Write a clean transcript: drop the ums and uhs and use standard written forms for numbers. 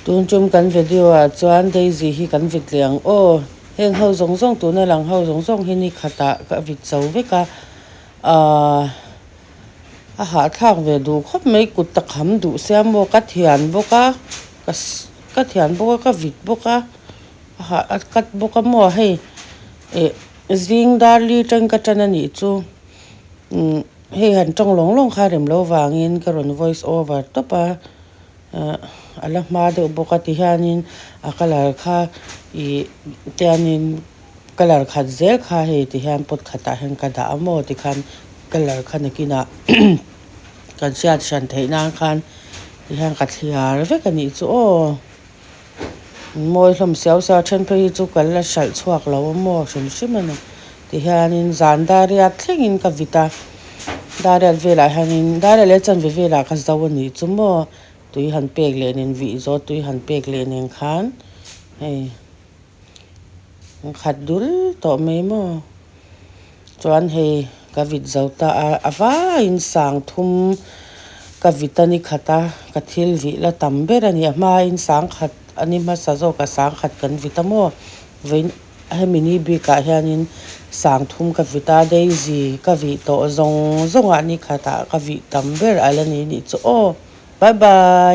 Tun tum kan video ah chuan Daisy hi kan vit leh ang aw. Heng ho zawng zawng tuna lang ho zawng zawng hi ni khatah ka vit zo vek a. Ahh a hahthlak ve duh khawp mai kut ta kham duh sia maw ka thian bawk a ka ka thian bawk a ka vit bawk a a hah a cut bawk a maw hei eh zing dar li tang ka tan a nih chu umm hei han tawng lawng lawng kha rem lo vangin ka rawn voice over tawp a. Ahh a la hma deuh bawk a tihianin a colour kha ih tianin colour khat zel kha hei tihian pot khatah hian ka dah a maw tikhan colour kha nakinah kan hriat hran theih nan khan tihian ka thliar vek a nih chu aw mawi hlawm siau siau a then phei hi chu ka la hralh chhuak lo a maw hrim hrim a ni tihianin zan dariat thlengin ka vit a dariat velah hianin dariat leh chanve velah ka zo a nih chu maw tui han pek leh nen vih zawh tui han pek leh nen khan hei an khat dul tawh mai maw chuan hei ka vit zo ta a a vaiin sang thum ka vit a ni khat a ka thil vih la tam ber a ni a hmain sang khat a ni hmasa zawk a sang khat kan vit a maw vawiin hemi ni bikah hianin sang thum ka vit a daisy ka vih tawh zawng zawngah ni khatah ka vih tam ber a la ni nih chu aw bye bye.